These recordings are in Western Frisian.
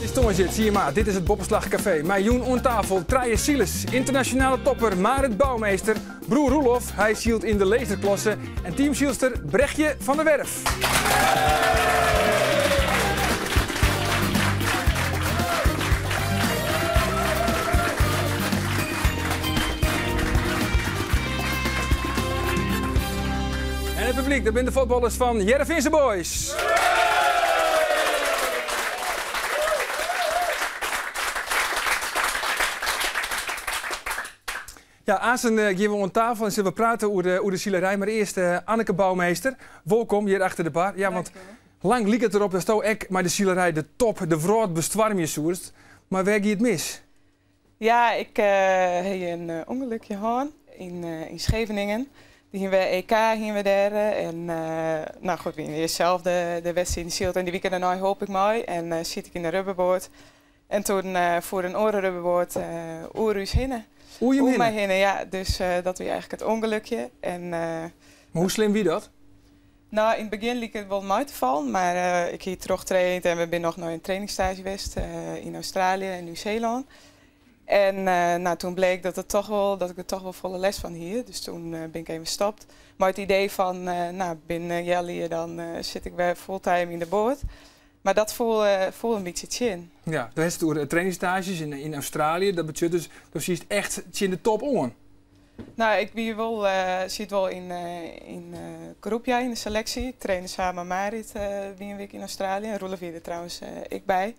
It is tongersdei tsien maart, dit is it Boppeslach Kafee. Mei jûn oan tafel trije silers, ynternasjonale topper Marit Bouwmeester, broer Roelof, hy sylt yn de laserklasse, en teamsylster Brechtje van der Werf. En it publyk, dat binne de fuotballers fan Hearrenfeanse Boys. Ja, aansten gean we oan tafel en sille we prate oer de, oer de silerij. Mar earst Anneke Bouwmeester, wolkom hjir achter de bar. Ja, want lang like it derop datsto ek mei de silerij de top, de wrâld bestoarmje soest. Mar wêr gie it mis? Ja, ik ha in ûngelukje hân yn Scheveningen. Dy hiene we EK hiene we dêr en no goed, we hiene earst sels de wedstriden syld en dy wike dêrnei holp ik mei en siet ik yn de rubberboat. En toen foer in oare rubberboat oer ús hinne. Oer jim hinne? Oer my hinne, ja. Dus dat wie eigentlik it ûngelukje. En, Mar hoe slim wie dat? No, yn it begjin like it wol mei te fallen, mar ik hie trochtraind en we binne noch nei in trainingsstaazje west yn Australië en Nieuw-Seelân. En no, toen bleek dat, it toch wol, dat ik der toch wol folle lêst fan hie. Dus toen bin ik even stopt. Mei it idee fan, no, binnen in healjier dan sit ik wer fulltime yn de boat. Mar dat foel, foel in bytsje tsjin. Ja, do hast it oer trainingsstaazjes yn Australië. Dat betsjut dus, do siest echt tsjin de top oan. No, ik wie wol, siet wol yn yn groep, ja, yn de seleksje. Ik trainde samen mei Marit wie in wike yn Australië. En Roelof wie der trouwens ek by.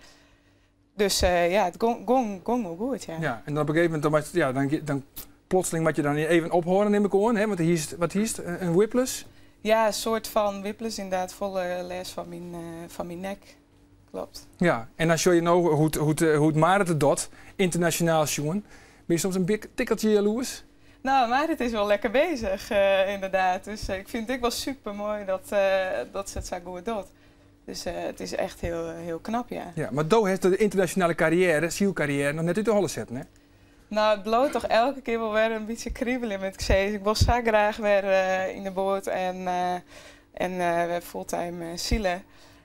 Dus ja, it gong, gong, gong wol goed, ja. Ja, en dan op in gegeven momint, dan moatst, ja, dan, dan plotseling moat je dan even ophâlde, nim ik oan, hè? Want hiest, wat hiest, in whiplash? Ja, in soart fan whiplash, ynderdaad, folle lêst fan myn, fan myn nek. Kloppet. Ja, en dan sjoch je no hoe't, hoe't, hoe't Marit it docht, ynternasjonaal sjoen. Binne je soms in tikkeltsje jaloers? No, Marit is wol lekker bezich, ynderdaad. Dus ik fyn it ek wol super moai dat, dat se it sa goed docht. Dus it is echt hiel, hiel knap, ja. Ja, mar do hast de ynternasjonale karriêre, sylkarriêre, noch net út de holle setten, hè? No, it bliuwt toch elke kear wol wer in bytsje kriebeljen, moat ik sizze. Ik wol sa graach wer yn de boat en, en wer fulltime sile.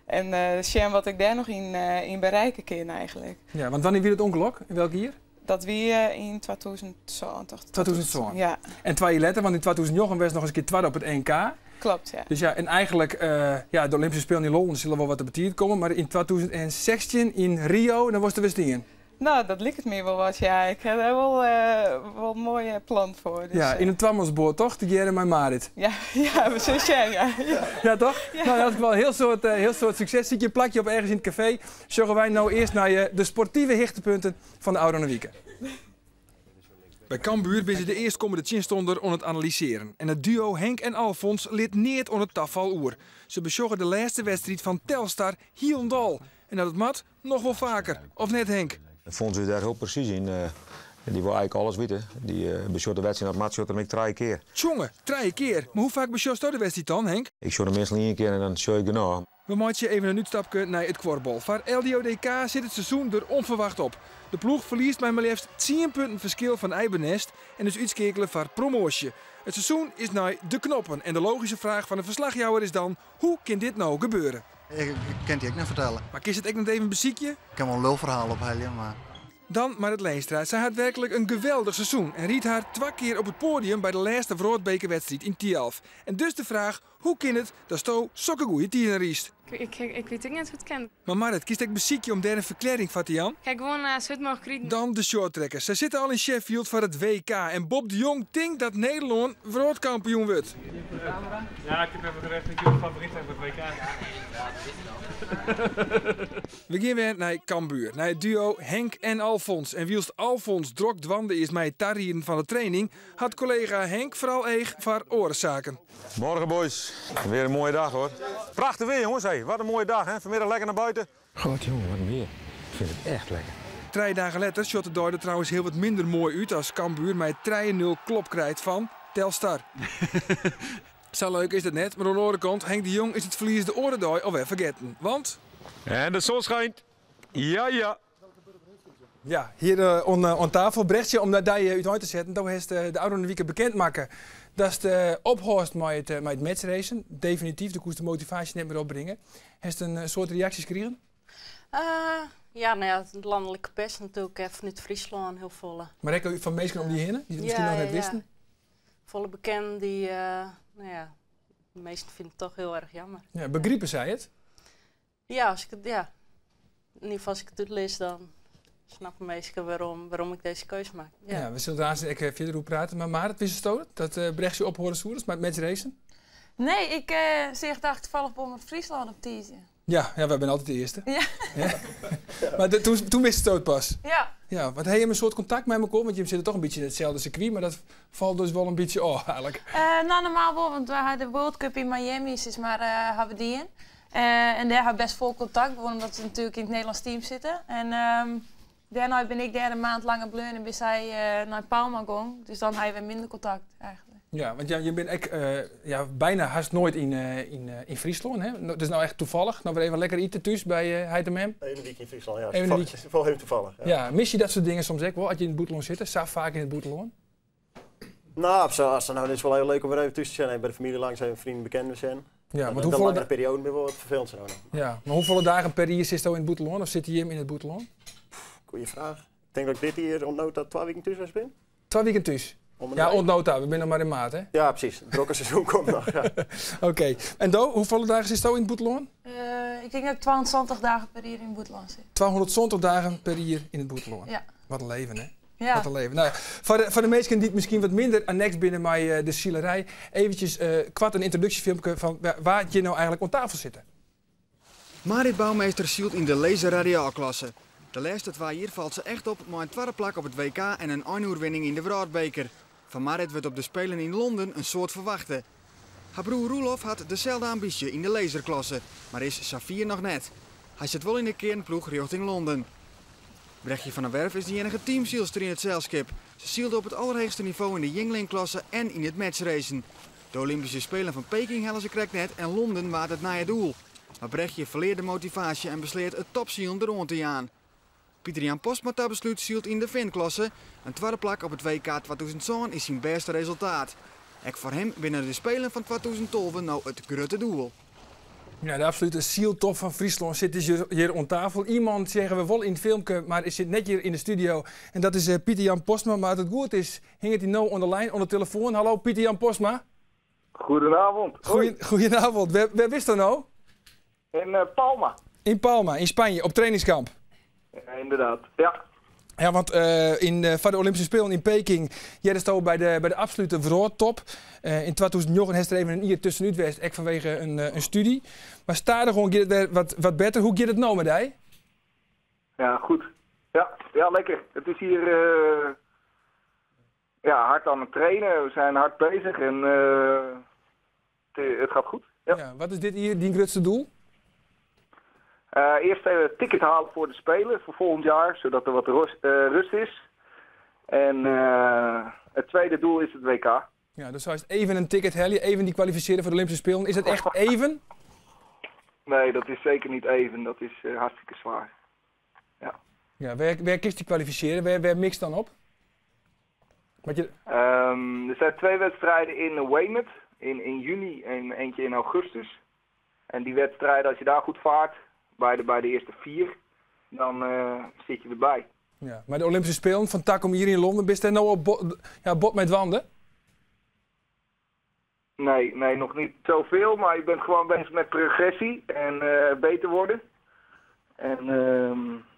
En sjen wat ik dêr noch yn, yn bereike kin eigentlik. Ja, want wannear wie dat ûngelok? Yn welk jier? Dat wie yn 2007, tocht ik. 2007? Ja. En twa jier letter, want yn 2009 west noch ris in kear twadde op it NK. Kloppet, ja. Dus ja, en eigentlik, ja, de Olympyske Spelen yn Londen sille wol wat te betiid komme, mar yn 2016 yn Rio, dan wolst der wer stean. No, dat liket my wol wat, ja. Ik ha dêr wol, wol in moai plan foar. Dus, ja, yn in twamansboat, toch? Tegearre mei Marit. Ja, ja, we sille sjen, ja. Ja, toch? Ja. No, yn elts gefal hiel soad, hiel soad sukses. Sykje in plakje op ergens yn it kafee. Sjogge wy no earst nei de sportive hichtepunten fan de ôfrûne wike. By Cambuur binne se de earstkommende tsjinstanner oan it analysearjen. En it duo Henk en Alfons lit neat oan it tafal oer. Se besjogge de lêste wedstriid fan Telstar hielendal. En dat it moat, noch wol faker. Of net, Henk? Fons is dêr hiel presys yn. Dy wol eigentlik alles witte. Dy besjocht de wedstriid as it moat, sjocht er him ek trije kear. Tsjonge, trije kear. Mar hoe faak besjochsto de wedstriid dan, Henk? Ik sjoch him meastal ien kear en dan sjoch ik genôch. We meitsje even in útstapke nei it kuorbal. Foar LDODK sit it seizoen der ûnferwacht op. De ploech ferliest mei mar leafst tsien punten ferskil fan Eibenest en is útskeakele foar promoasje. It seizoen is nei de knoppen en de logyske fraach fan de ferslachjouwer is dan, hoe kin dit no gebeure? Ik kin it dy ek net fertelle. Mar kinst it ek net even besykje? Ik kin wol in lulferhaal ophelje, mar. Dan Marit Leenstra. Sy hat werklik in geweldich seizoen en rydt har twa kear op it poadium by de lêste wrâldbekerwedstriid yn Thialf. En dus de fraach, Hoe kin it datsto sokke goede tiden rydst? Ik wit ek net hoe't it kin. Mar Marit, kinst ek besykje om dêr in ferklearring foar te jaan? Ik ha gewoan sa hurd mooglik riden. Dan de shorttrackers. Sy sitte al yn Sheffield foar it WK en Bob de Jong tinkt dat Nederlân wrâldkampioen wurdt. Ja, ik heb even gezegd dat jullie favoriet zijn voor het WK. We gean wer nei Cambuur, nei it duo Henk en Alfons. En wylst Alfons drok dwaande is mei it tarieden fan de training, hat kollega Henk foaral each foar oare saken. Morgen boys, weer een mooie dag hoor. Prachtig weer jongens, hey. Wat een mooie dag hè. Vanmiddag lekker naar buiten. God jongen, wat een weer. Ik vind het echt lekker. Trije dagen letter sjocht de dei der trouwens hiel wat minder moai út as Cambuur mei trije nul klop krijt fan Telstar. Sa leuk is dat net, mar oan de oare kant, Henk de Jong is it ferlies de oare dei alwer fergetten. Want. En de zon schijnt. Ja ja. Ja, hjir oan tafel. Brechtsje, om dy útein te setten, do hast de ôfrûne wike bekend makke datst ophâldst mei it mei it matchracen. Definityf, do koest de motivaasje net mear opbringe. Hast in soad reaksjes krigen? Ja, no ja, de lanlike pers natuerlik en fanút Fryslân hiel folle. Mar ek fan minsken om dy hinne, dy't it miskien noch net wisten? Folle bekenden dy't, no ja, de measten fine it toch hiel erch jammer. Ja, begripe sy it? Ja, as ik it, ja. Yn ieder gefal as ik it útlis, dan snappe minsken wêrom ik dizze keuze makke. Ja. Ja, we sille der aanst ek fierder oer prate. Mar Marit, witsto dat Bregtsje ophâlde soe mei it matchracen? Nee, ik seach it tafallich by Omrop Fryslân op tiisdei. Ja, ja, wy binne altyd de earste. Ja. Mar toen witsto it pas? Ja. Ja, want ha jim in soad kontakt mei mekoar? Want jim sitte toch in bytsje yn itselde sirkwy, mar dat falt dus wol in bytsje ôf eigenlik. No, normaal wol, want wy ha de World Cup yn Miami sis mar, ha we dien. En dêr ha we bêst folle kontakt, gewoan omdat we natuerlik yn it Nederlânsk team sitte. En dêrnei bin ik dêr in maand langer bleaun en bin sy nei Palma gong. Dus dan ha je wer minder kontakt eigenlik. Ja, want ja, je binne ek ja, byna hast noait yn Fryslân. Hè? It is no echt tafallich. No wer even lekker ite thús by heit en mem. Even in wike yn Fryslân, ja. Even in wike. Wol even tafallich. Ja. Ja, mis je dat soart dingen soms ek wol, as je yn it bûtenlân sitte? Sa faak yn it bûtenlân? No, op sa, no, it is wol even leuk om wer even thús te sjen. Even by de famylje langs, even freonen, bekenden sjen. Ja, want De hoefolle langere perioaden binne wol wat ferfelend sa no. Ja, mar hoefolle dagen per jier sitsto yn it bûtenlân of sitte jim yn it bûtenlân? Goeie fraach. Ik tink dat ik dit jier oant no ta 2 wiken thús west bin. 2 wiken thús? Om en Ja, by. oant no ta. We binne noch mar yn maart, hè? Ja, presys. It drokke seizoen komt noch. Ja. Oké. En do, hoefolle dagen sitsto yn it bûtenlân? Ik tink dat ik 270 dagen per jier yn it bûtenlân sit. 270 dagen per jier yn it bûtenlân. Ja. Wat in leven, hè? Ja. Wat in leven. No ja, foar de minsken dy't miskien wat minder anneks binne mei de silerij, eventsjes koart in yntroduksjefilmke fan wa't hjir no eigenlik oan tafel sitte. Marit Bouwmeester sylt yn de Laser Radialklasse. De lêste 2 jier falt se echt op mei in twadde plak op it WK en in einoerwinning yn de wrâldbeker. Fan Marit wurdt op de Spelen yn Londen in soad ferwachte. Har broer Roelof hat deselde ambysje yn de laserklasse, mar is safier noch net. Hy sit wol yn de kearnploech rjochting Londen. Brechtje van der Werf is de iennige teamsylster yn it selskip. Se sylde op it allerheechste nivo yn de Yngling-klasse en yn it matchracen. De Olympyske Spelen fan Peking helle se krekt net en Londen waard it nije doel. Mar Brechtje ferlear de motivaasje en besleat it topsilen deroan te jaan. Pieter Jan Postma ta beslút sylt yn de Finn-klasse. In twadde plak op it WK 2007 is syn bêste resultaat. Ek foar him binne de Spelen fan 2012 no it grutte doel. Ja, de absolute syltop fan Fryslân sit dus hjir oan tafel. Iemand seagen we wol yn it filmke, mar is sit net hjir yn de studio. En dat is Pieter Jan Postma. Mar as it goed is, hinget hy no oan de lyn, oan de telefoan. Hallo Pieter Jan Postma. Goedenavond. Goedenavond. Wêr bist no? Yn Palma. Yn Palma, yn Spanje, op trainingskamp. Ja, ynderdaad, ja. Ja, want foar de Olympyske Spelen yn Peking heardesto by de absolute wrâldtop. Yn 2009 hast der even in jier tuskenút west, ek fanwege in stúdzje. Mar stadichoan giet it wer wat better. Hoe giet it no mei dy? Ja, goed. Ja, ja, lekker. It is hjir ja, hard oan it trainen. We zijn hard bezig en it giet goed. Ja. Ja, wat is dit jier dyn grutste doel? Eerst even het ticket halen voor de Spelen voor volgend jaar, zodat er wat rust is. En het tweede doel is het WK. Ja, dus heißt even in ticket helje, even dy kwalifisearje foar de Olympyske Spelen. Is dat echt even? Nee, dat is zeker niet even. Dat is hartstikke zwaar. Ja. Ja, wêr kinst dy kwalifisearje? Wêr mikst dan op? Wat je Er zijn 2 wedstrijden in Weymouth, in juni en eentje in augustus. En die wedstrijden, als je daar goed vaart, bij de eerste 4, dan zit je erbij. Ja, mar de Olympyske Spelen fan takom jier yn Londen, bist dêr no op ja, bot mei dwaande? Nee, nee, nog niet zoveel, maar je bent gewoon bezig met progressie en beter worden. En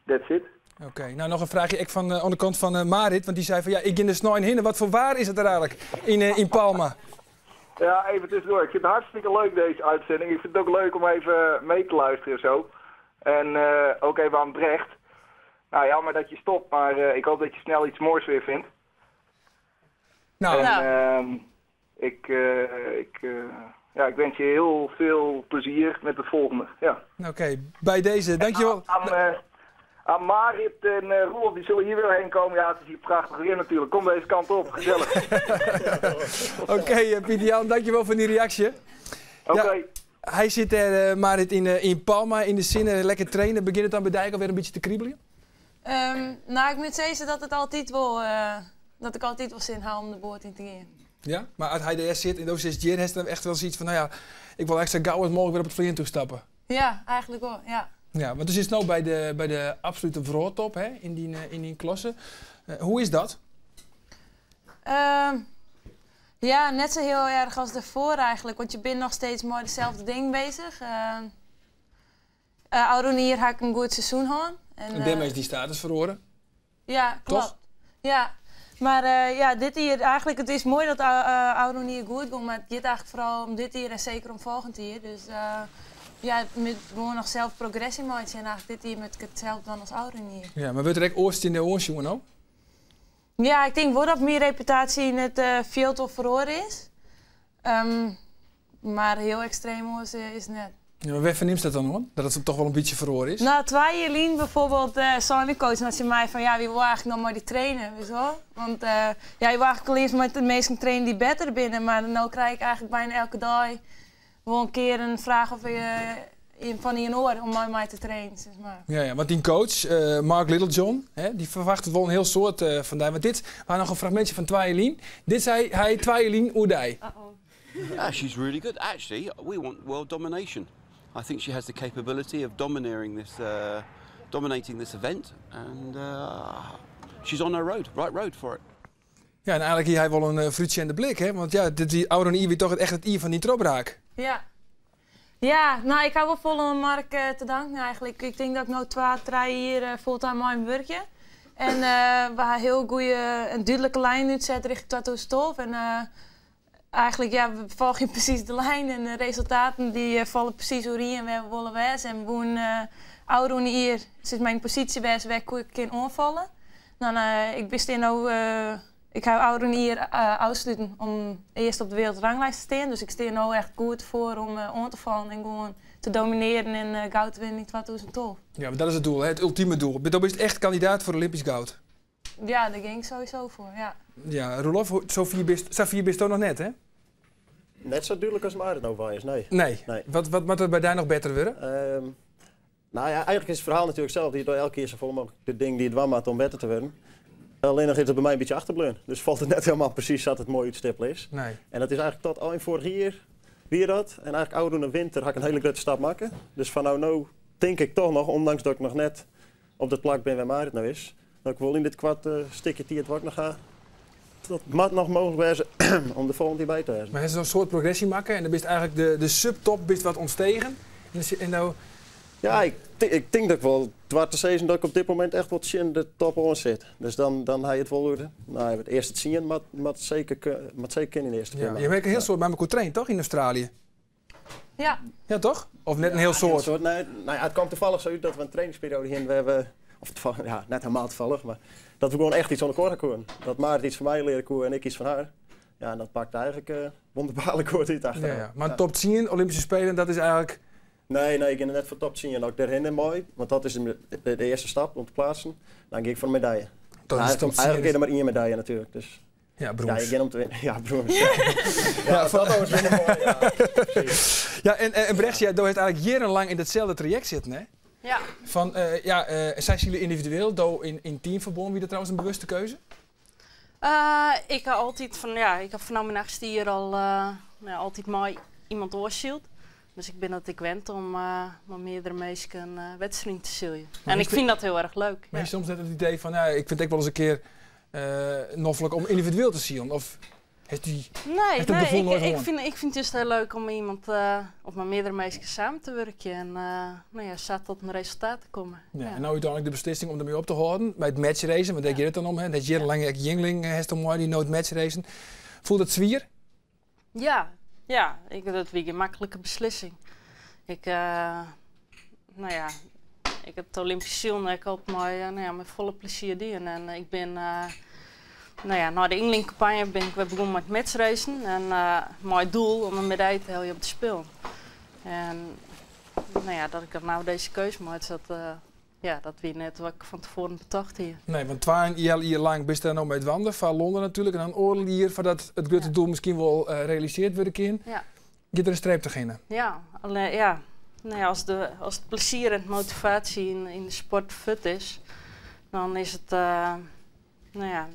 that's it. Oké, no noch in fraachje ek fan oan de kant fan Marit, want dy sei fan ja, ik gean der snein hinne. Wat foar waar is it der eigenlik yn Palma? Ja, even tussendoor. Ik vind het hartstikke leuk deze uitzending. Ik vind het ook leuk om even mee te luisteren en zo. En ook even aan Brecht. Nou, jammer dat je stopt, maar ik hoop dat je snel iets moois weer vindt. En ik wens je heel veel plezier met het volgende. Ja. Oké, by dizze. Dankjewel. Aan Marit en Roelof, die zullen hier weer heen komen. Ja, het is hier prachtig weer natuurlijk. Kom deze kant op, gezellig. Oké, Pieter Jan, dankjewel foar dy reaksje. Oké. Ja, hy sit dêr, Marit, yn Palma, yn de sinne, lekker trainen. Begjint it dan by dy alwer in bytsje te kribeljen? No, ik moat sizze dat it altyd wol, dat ik altyd wol sin ha om de boat yn te gean. Ja, mar as hy dêr sit en do sitst hjir, hast dan echt wol sayts fan, no ja, ik wol echt sa gau as mooglik wer op it fleantúch stappe. Ja, eigenlik wol, ja. Ja, want do sitst no by de absolute wrâldtop, hè, yn dyn klasse. Hoe is dat? Ja, net sa hiel erch as dêrfoar eigentlik, want je binne noch steeds mei deselde dingen beuzich. Ôfrûne jier ha ik in goed seizoen hân. En dêrmei is dy status feroare? Ja, kloppet. Ja, mar ja, dit jier eigentlik, it is moai dat ôfrûne jier goed gie, mar it giet eigentlik foaral om dit jier en seker om folgjend jier. Dus ja, met gewoan noch sels progresje meitsje en eigentlik dit jier moat ik itselde dwaan as ôfrûne jier. Ja, mar wurdt der ek oars tsjin dy oansjoen no? Ja, ik tink wol dat myn reputaasje yn it fjild wol feroare is. Mar hiel ekstreem oars is it net. Ja, mar wêr fernimst dat dan oan? Dat it dochs wol in bytsje feroare is? No, 2 jier lyn byfoarbyld sei de coach tsjin my fan ja, wy wolle eigentlik noch mei dy traine, witst wol? Want ja, je wolle eigentlik leafst mei de minsken traine dy't better binne, mar no krij ik eigentlik byna elke dei wol in kear in fraach of fan ien oar om mei my te trainen, sis mar. Ja, want dyn coach, Mark Littlejohn, hè, dy ferwachtet wol in hiel soad fan dy. Want dit wie noch in fragmintsje fan 2 jier lyn. Dit sei hy 2 jier lyn oer dy. Yeah, she's really good. Actually, we want world domination. I think she has the capability of dominating this event, and she's on her road, right road for it. Ja, en eigentlik hie hy wol in foarútsjende blik, hè? Want ja, dy ôfrûne jier wie dochs echt it jier fan dy trochbraak. Ja. Ja, no, ik ha wol folle oan Mark te danken eigentlik. Ik tink dat ik no 2, 3 jier fulltime mei him wurkje. En we ha hiel goede en dúdlike linen útset rjochting 2012. En eigentlik, ja, we folgje presys de lijn en de resultaten dy falle presys oerien wêr't we wolle wêze. En we woene ôfrûne jier, sis mar, yn posysje wêze wêr't ik kin oanfalle. No, ik bin no, ik ha ôfrûne jier ôfsletten om earst op de wereldranglijst te stean. Dus ik stean no echt goed foar om oan te fallen en gewoan te dominearjen en goud te winnen yn 2012. Ja, mar dat is it doel, hè? It ultime doel. Do bist echt kandidaat foar Olympysk goud. Ja, dêr gean ik sowieso foar, ja. Ja, Roelof, safier bisto noch net, hè? Net sa dúdlik as Marit no wei is, nee. Nee. Nee. Wat moat der by dy noch better wurde? No ja, eigentlik is it ferhaal natuerlik itselde. Je dogge elke kear safolle mooglik de dingen dy't je dwaan moatte om better te wurden. Allinnich is it by my in bytsje achterbleaun. Dus falt it net hielendal presys sa't it moai útstippele is. Nee. En dat is eigentlik tot ein foarich jier wie dat. En eigentlik ôfrûne winter ha ik in hiele grutte stap makke. Dus fan no tink ik dochs noch, ûndanks dat ik noch net op dat plak bin wêr't Marit no is, dat ik wol yn dit koarte stikje tiid wat ik noch ha, dat moat noch mooglik wêze om de folgjende kear by te wêzen. Mar hast in soart progresje makke en dan bist eigentlik de subtop bist wat ûntstegen. En no... Ja, ik tink dat ik wol doar te sizzen dat ik op dit momint echt wat tsjin de top oan sit. Dus dan ha je it wol oer. No, it earste 10 moat seker kinne yn de earste kear. Je ha in hiel soad mei elkoar traind, dochs, yn Australië? Ja. Ja, dochs? Of net in hiel soad? Soad. Nee, no ja, it kaam tafallich sa út dat we in trainingsperioade hiene wêr't we, of tafallich, ja, net hielendal tafallich, mar dat we gewoan echt yts oan elkoar koene. Dat Marit yts fan my leare koe en ik yts fan har. Ja, en dat pakte eigentlik wûnderbaarlik goed út achterôf. Ja. Mar top 10 Olympyske Spelen, dat is eigentlik... Nee, ik gean der net foar top 10. As ik dêrhinne mei, want dat is de earste stap om te pleatsen, dan gean ik foar in medalje. Dat is top 10. Eigentlik is der mar ien medalje natuerlik. Dus. Ja, brûns. Ja, ik gean om te winnen. Ja, brûns. Ja, dat oars winnen moai, ja. Presys. Ja, en Brecht, ja, do hast eigentlik jierrenlang yn datselde trajekt sitten, hè? Ja. Fan, ja, sy sile yndividueel, do yn teamferbân. Wie dat trouwens in bewuste keuze? Ik ha altyd fan, ja, ik ha fanôf myn achtste jier al no ja, altyd mei iemand oars syld. Dus ik bin dat ek wend om mei meardere minsken wedstriden te silen. En ik fyn dat hiel erch leuk. Mar soms net it idee fan, ja, ik fyn it ek wolris in kear noflik om yndividueel te silen? Of hast dy Nee, hast dat nee, gefoel noait ik hân? ik fyn it just hiel leuk om mei iemand of mei meardere minsken samen te wurkjen en no ja, sa ta in resultaat te kommen. Ja, Ja. en no úteinlik de beslissing om dermei op te hâlden, by it matchracen, want dêr giet it dan om, hè? Dat jierrenlang ek Yngling hast om dy no it matchracen. Fielt it swier? Ja, dat wie gjin maklike beslissing. Ik, no ja, ik ha it Olympysk silen ek altyd mei, no ja, mei folle plezier dien. En ik bin, no ja, nei de Yngling-kampanje bin ik wer begûn mei it matchracen. En mei it doel om in medalje te heljen op de Spelen. En no ja, dat ik dan no dizze keuze meitsje, ja, dat wie net wat ik fan tefoaren betocht hie. Nee, want 2 jier lang bist dêr no mei dwaande, foar Londen natuerlik. En dan oardel jier foardat it grutte doel miskien wol realisearre wurde kin. Ja. Giet der in streep trochhinne? Ja, allinnich, ja. No ja, as it plezier en de motivaasje yn de sport fuort is, dan is it, no ja,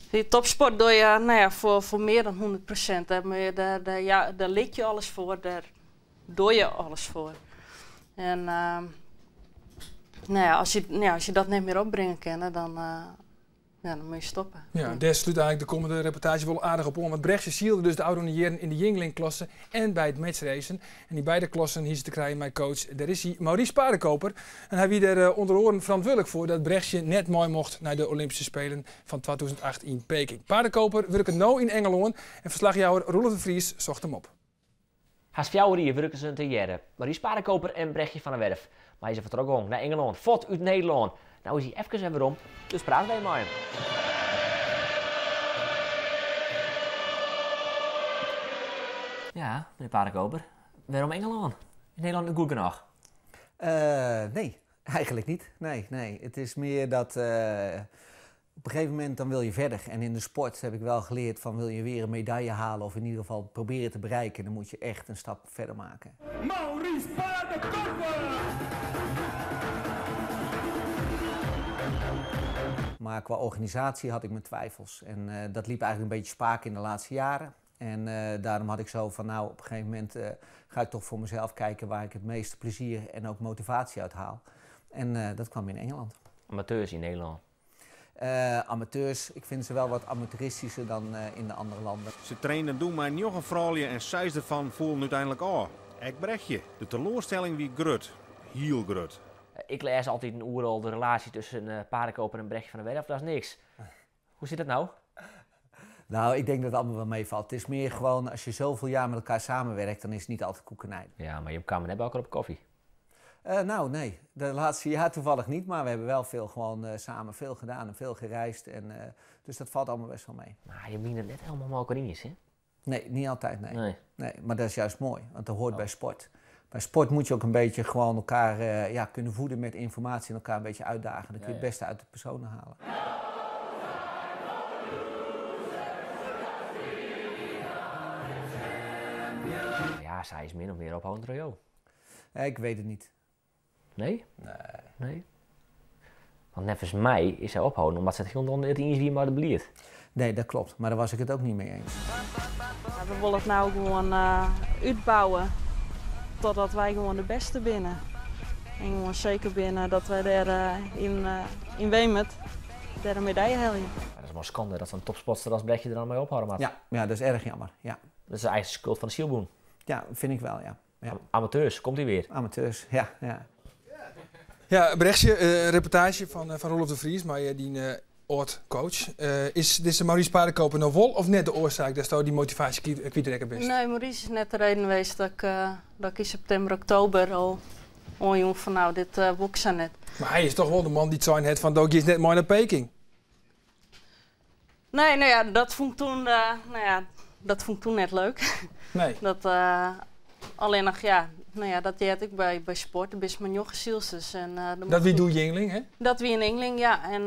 dy topsport dogge je, no ja, foar mear dan 100%. Dêr, ja, dêr lit je alles foar, dêr dogge je alles foar. En Nou ja, as je, ja, as je dat net mear opbringe kinne, dan, ja, dan moatte je stoppe. Ja, dêr slút eigenlik de kommende reportaazje wol aardich op oan. Want Bregtje sylde dus de ôfrûne jierren yn de Yngling-klasse en by it matchracen. En yn beide klassen hie se te krijen mei coach, dêr is hy, Maurice Paardekoper. En hy wie der ûnder oaren ferantwurdlik foar dat Bregtje net mei mocht nei de Olympyske Spelen fan 2008 yn Peking. Paardekoper wurket no yn Engelân en ferslachjouwer Roelof de Vries socht him op. Hast 4 jier wurken se tegearre, Maurice Paardekoper en Bregtje van der Werf. Mar hy is fertrokken gong nei Engelân, fuort út Nederlân. No is hy efkes wer werom, dus prate wy mei him. Ja, menear Paardekoper, wêrom Engelân? Is Nederlân net goed genôch? Nee, eigenlijk niet. Nee, nee. Het is meer dat op een gegeven moment dan wil je verder. En in de sport heb ik wel geleerd van wil je weer een medaille halen of in ieder geval proberen te bereiken, dan moet je echt een stap verder maken. Maurice Paardekoper! Maar qua organisatie had ik mijn twijfels. En dat liep eigenlijk een beetje spaak in de laatste jaren. En daarom had ik zo van, nou, op een gegeven moment ga ik toch voor mezelf kijken waar ik het meeste plezier en ook motivatie uit haal. En dat kwam in Engeland. Amateurs yn Nederlân? Amateurs, ik vind ze wel wat amateuristischer dan in de andere landen. Se trainden doe mei njoggen froulju en seis derfan foelen úteinlik ôf. Ek Bregtje, de teloarstelling wie grut. Hiel grut. Ik lês altyd oeral de relaasje tusken Paardekoper en Bregtje van der Werf, dat is niks. Hoe sit dat no? Nou, ik denk dat het allemaal wel meevalt. Het is meer gewoon, als je zoveel jaar met elkaar samenwerkt, dan is het niet altijd koek en ei. Ja, mar je kamen net by elkoar op kofje. Nou, nee. De laatste jaar toevallig niet, maar we hebben wel veel gewoon samen veel gedaan en veel gereisd. En dus dat valt allemaal best wel mee. Maar je bent het net helemaal met elkaar eens, hè? Nee, niet altijd, nee. Nee. Nee, maar dat is juist mooi, want dat hoort bij sport. Bij sport moet je ook een beetje gewoon elkaar ja, kunnen voeden met informatie en elkaar een beetje uitdagen. Dan kun je het beste uit de personen halen. Ja, sy is min of mear opholden troch jo. Ik weet het niet. Nee? Nee. Nee? Want neffens my is sy opholden omdat se it hielendal net iens wie mei it belied. Nee, dat klopt. Mar dêr wie ik it ek net mei iens. Ja, we wolle it no gewoan útbouwe totdat wy gewoan de bêste binne. En gewoan seker binne dat wy dêr yn Weymouth dêr in medalje helje. Ja, dat is wol skande dat sa'n topsportster as Bregtje der dan mei ophâlde moat. Ja, ja, dat is erg jammer. Ja. Dat is eigenlik de skuld fan de sylbûn. Ja, fyn ik wol, ja. Ja. Amateurs, komt-ie wer. Amateurs, ja. Ja. Ja, Bregtje, reportaazje fan Roelof de Vries, mei dyn âld-coach. Is dizze Maurice Paardekoper no wol of net de oarsaak datsto dy motivaasje kwytrekke bist? Nee, Maurice is net de reden west dat ik yn septimber, oktober al oanjûn fan no, dit wol ik sa net. Mar hy is dochs wol de man dy't sein hat fan do giest net mei nei Peking? Nee, no ja, dat fûn ik doe, no ja, dat fûn ik doe net leuk. Nee. Dat, allinnich, ja, no ja, dat heart ek by sport. Do bist mei njoggen sylsters. En dan Dat wie doe Yngling, hè? Dat wie in Yngling, ja. En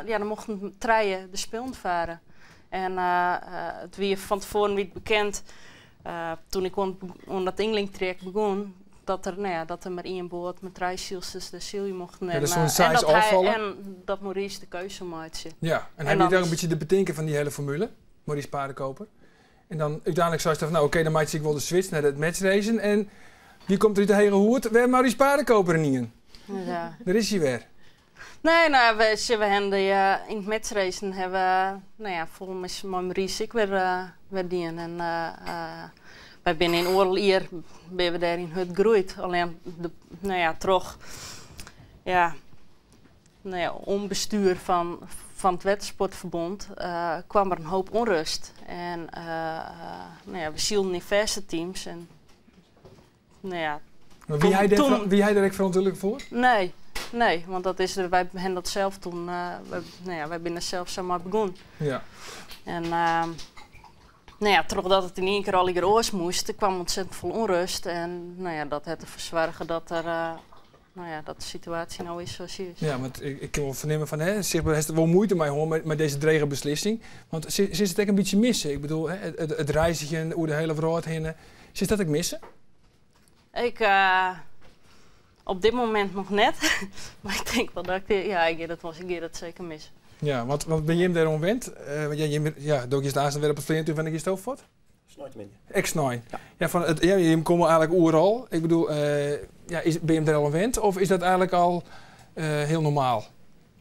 ja, dan mochten trije de Spelen farre. En it wie fan tefoaren wie it bekend, doe't ik oan dat Yngling-trajekt begûn, dat der, no ja, dat der mar ien boat mei trije sylsters de sylje mochten. Ja, En, der soene en seis dat hy, ôffalle. en dat Maurice de keuze soe meitsje. Ja, en hy En wie dan ek in is bytsje de betinker fan dy hiele formule, Maurice Paardekoper. En dan úteinlik seist fan, no oké, dan meitsje ik wol de switch nei it matchracen. En dy komt der út de hege hoed, wer Maurice Paardekoper ynien. Ja. Dêr is hy wer. Nee, no ja, we hawwe dy, yn it matchracen hawwe we, no ja, folle mei Maurice ek wer dien. En wy binne yn oardel jier binne we dêryn hurd groeid. Allinnich, de, no ja, troch, ja, no ja, ûnbestjoer fan it Wettersportferbûn kaam der in hoop ûnrêst. En no ja, we sylden yn fêste teams. En, no ja, Mar wie hy dêr toen wie hy dêr ek ferantwurdlik foar? Nee, nee, want dat is, wy hawwe dat sels doe, wy, no ja, wy binne sels sa mar begûn. En no ja, trochdat it yn ien kear allegear oars moast, der kaam ûntsettend folle ûnrêst. En no ja, dat hat derfoar soarge dat der, no ja, dat de situaasje no is sa as dy is. Ja, want ik kin wol fernimme fan, hè, sichtber hast der wol muoite mei hân mei dizze drege beslissing. Want silst it ek in bytsje misse? Ik bedoel, hè, it reizgjen oer de hiele wrâld hinne. Silst dat ek misse? Ik, op dit momint noch net. Mar ik tink wol dat ik, ja, ik gean dat wol, ik gean dat seker missen. Ja, want binne jim dêroan wend? Want ja, jim, ja, do giest aanst wer op it fleantúch, wannear giest fuort? Sneintemiddei. Ek snein? Ja. Ja, fan it, ja, jim komme eigenlik oeral. Ik bedoel, ja, is, binne jim dêr al oan wend? Of is dat eigenlik al hiel normaal?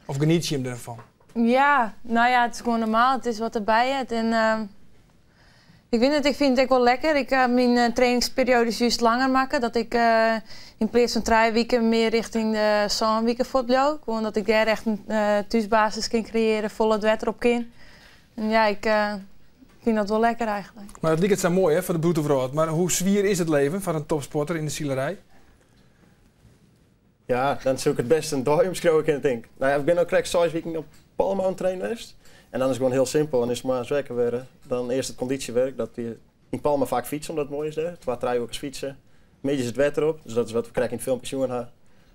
Of genietsje jim derfan? Ja, no ja, it is gewoan normaal. It is wat derby heart. En ik wit net, ik fyn it ek wol lekker. Ik ha myn trainingsperioades júst langer makke. Dat ik yn pleats fan trije wiken mear rjochting de sân wiken fuortbliuw. Gewoan dat ik dêr echt in thúsbasis kin kreëarje, folle it wetter op kin. En ja, ik fyn dat wol lekker eigentlik. Mar it liket sa moai hè, foar de bûtenwrâld. Mar hoe swier is it leven foar in topsporter yn de silerij? Ja, dan soe ik it bêste in dei omskriuwe kinne, tink ik. No ja, ik bin no krekt seis wiken op Palma oan it trainen west. En dan is it gewoan hiel simpel. Dan is it moarns wekker wurde. Dan earst it kondysjewurk. Dat wie yn Palma faak fytse, omdat it moai is dêr. Twa, trije oerkes fytse. Middeis it wetter op. Dus dat is wat we krekt yn it filmke sjoen ha.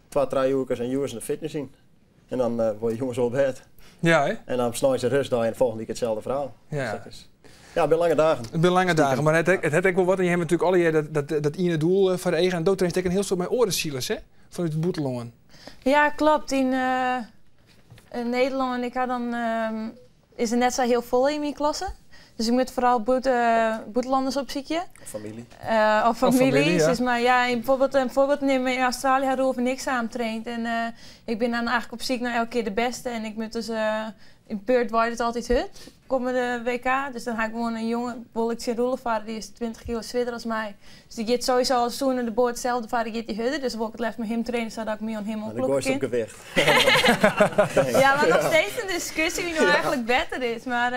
Twa, trije oerkes en jûns de fitness yn. En dan wolle je jûns wol op bêd. Ja, hè? En dan sneins in rêstdei en de folgjende wike itselde ferhaal. Ja. Dus dat is, ja, it binne lange dagen. It binne lange dagen, mar it hat ek wol wat. En je hawwe natuerlik allegear dat iene doel foar de eagen. En do trainst ek in hiel soad mei oare silers, hè? Fanút it bûtenlân. Ja, klopt. Yn Nederlân, ik ha dan, is der net sa hiel folle yn myn klasse. Dus ik moat foaral bûtenlanners opsykje. Of famylje. Of famylje, ja. Mar ja, bijvoorbeeld, in foarbyld nimme, yn Australië ha Roelf en ik samen traind. En ik bin dan eigentlik op syk nei elke kear de bêste. En ik moat dus yn Perth waait it altyd hurd, kommende WK. Dus dan ha ik gewoan in jonge, wol ik tsjin Roelof farre, dy is 20 kilo swierder as my. Dus dy giet sowieso al soene de boat itselde farre, giet dy hurder. Dus dan wol ik it leafst mei him traine, sadat ik my oan him oplûke kin. Dan goaist op gewicht. Ja, mar noch steeds in diskusje wie no eigentlik better is. Mar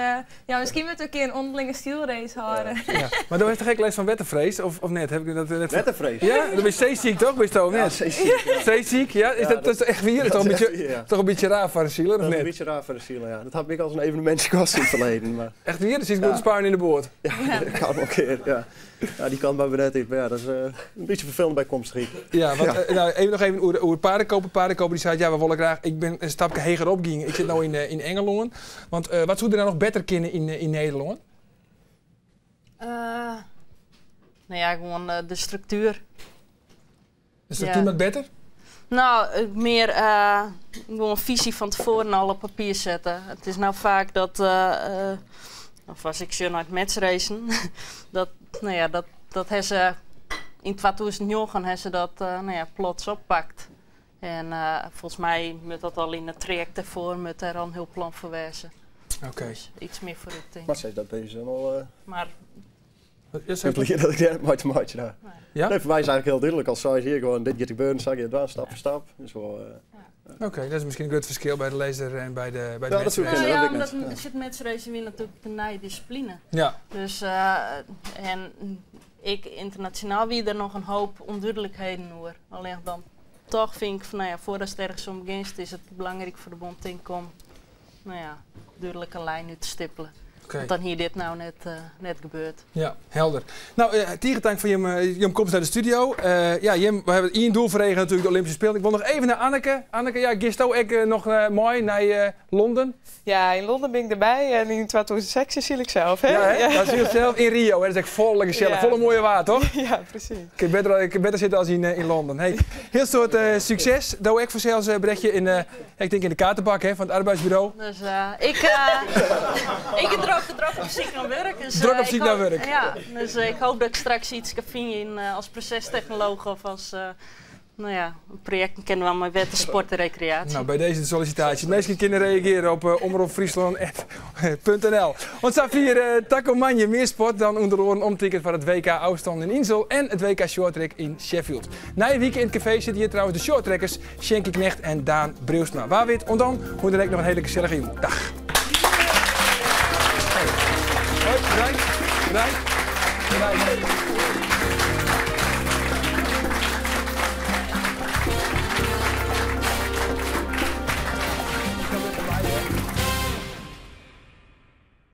ja, miskien moatte we in kear in ûnderlinge sylrace hâlde. Ja. Mar do hast toch ek lêst fan wetterfrees, of net? Heb ik dat net Wetterfrees? Ja, do bist seesiek toch? Bist do of net? Ja, seesiek. Ja. Seesiek, ja? Is dat, dat is echt wier? Dat is toch in bytsje, toch in bytsje raar foar in siler, of Dat is net? in bytsje raar foar in siler, ja. Dat hat my ek alris in evenemintsje koste yn it ferleden. Mar... Echt wier? Der siet goed spuien yn de boat? Ja, dat kaam wol in kear, ja. Ja, dy kant moatte we net út. Mar ja, dat is in bytsje ferfelend bykomstichheid. Ja, want no, even noch even oer Paardekoper. Paardekoper dy seit, ja, we wolle graach, ik bin in stapke heger op gien. Ik sit no yn Engelân. Want wat soe der dan noch better kinne yn Nederlân? No ja, gewoan de struktuer. De struktuer moat better? No, mear gewoan fisy fan tefoaren al op papier sette. It is no faak dat, of as ik sjoch nei it matchracen, dat, no ja, dat ha se yn 2009 ha se dat, no ja, plots oppakt. En folgens my moat dat al yn it trajekt dêrfoar, moat dêr al in hiel plan foar wêze. Oké. Dus iets mear foarút tinke. Mar sis dat is al. Mar Ik bliid dat ik dêr net mei te meitsjen ha. Ja? Nee, foar my is eigentlik hiel dúdlik. Al seis jier gewoan, dit giet gebeuren, sa gean it dwaan, stap foar stap. Dus wol, Oké, dat is miskien in grut ferskil by de laser en by de, by de Ja, dat soe matchrace. kinne, dat Ja, wit ik omdat net. it matchracen wie natuerlik de nije dissipline. Ja. Dus en ek ynternasjonaal wie der noch in hoop ûndúdlikheden oer. Allinnich dan toch fyn ik fan, no ja, foardatst ergens oan begjinst, is it belangryk foar de bond tink ik om, no ja, dúdlik in lijn út te stippelen. Oké. Want dan hie dit no net, net gebeurd. Ja, helder. No, tige tank foar jim komst nei de studio. Ja, jim, we hawwe ien doel foar eagen natuerlik, de Olympische Spelen. Ik wol noch even nei Anneke. Anneke, ja, giesto ek noch mei nei Londen? Ja, yn Londen bin ik derby en yn 2016 syl ik sels. Hè? Ja, hè? Dan sylst sels yn Rio. Hè? Dat is ek folle gesellich, Ja. folle moaier waar, toch? Ja, presys. Kin better sitte as yn Londen. Hey, hiel soad sukses. Do ek fansels, Brechtje, yn, ik tink yn de kaartebak hè, fan it arbeidsburo. Dus ik, ik gean drok op syk nei wurk. Dus, Drok op ik syk nei hoop- wurk. Ja, dus ik hoop dat ik straks iets kan fine yn, as prosestechnolooch of as no ja, projekten kinne dwaan mei wetter, sport en rekreaasje. No, by dizze de sollisitaasje. Minsken kinne reagearje op omropfryslân.nl. Oant safier takom moandei mear sport dan ûnder oaren omtinken foar it WK ôfstân yn Insel en it WK shorttrack yn Sheffield. Nije wike yn it kafee sitte hjir trouwens de shorttrackers Sjinkie Knegt en Daan Breeuwsma. Wa wit, oant dan, hoe dan ek noch in hiele gesellige jûn. Dag. Hoi, bedankt. Bedankt. Bedankt.